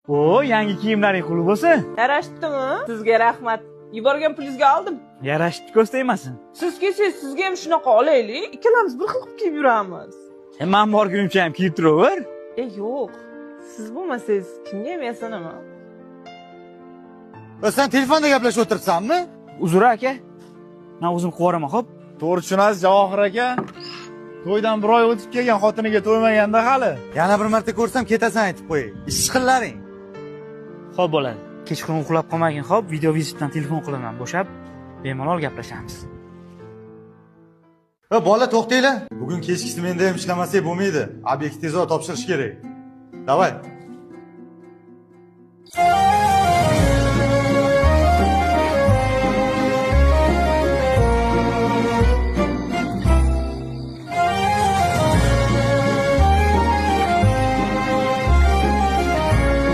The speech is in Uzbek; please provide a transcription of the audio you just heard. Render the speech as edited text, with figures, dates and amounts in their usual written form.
O, yangi kiyimlaring qulub bo'lsin. Yarashdimi? Sizga rahmat. Yuborgan pulingizga oldim. Yarashibdi, ko'z tegmasin. Siz kelsangiz, sizga ham shunaqa olaylik. Ikkalamiz bir xil qilib kiyib yuramiz. E, men borgunimcha ham kiyib turaver. E, yo'q. Siz bo'lmasangiz kimga ham yasanaman? Sen telefonda gaplashib o'tiribsanmi? Uzr aka. Men o'zim qilib yuboraman, xo'p? To'g'ri tushunasiz, Javohir aka. To'ydan bir oy o'tib kelgan, xotiniga to'ymaganda hali. Yana bir marta ko'rsam ketasan, aytib qo'yay. Ish qillaring. Xo'p bo'ladi. Kechqurun uxlab qolmagin, xo'p? Video vizitdan telefon qilaman, bo'shab bemalol gaplashamiz. E bola, to'xtanglar. Bugun kechki smenda ham ishlamasak bo'lmaydi. Obyekt tezroq topshirish kerak. Давай.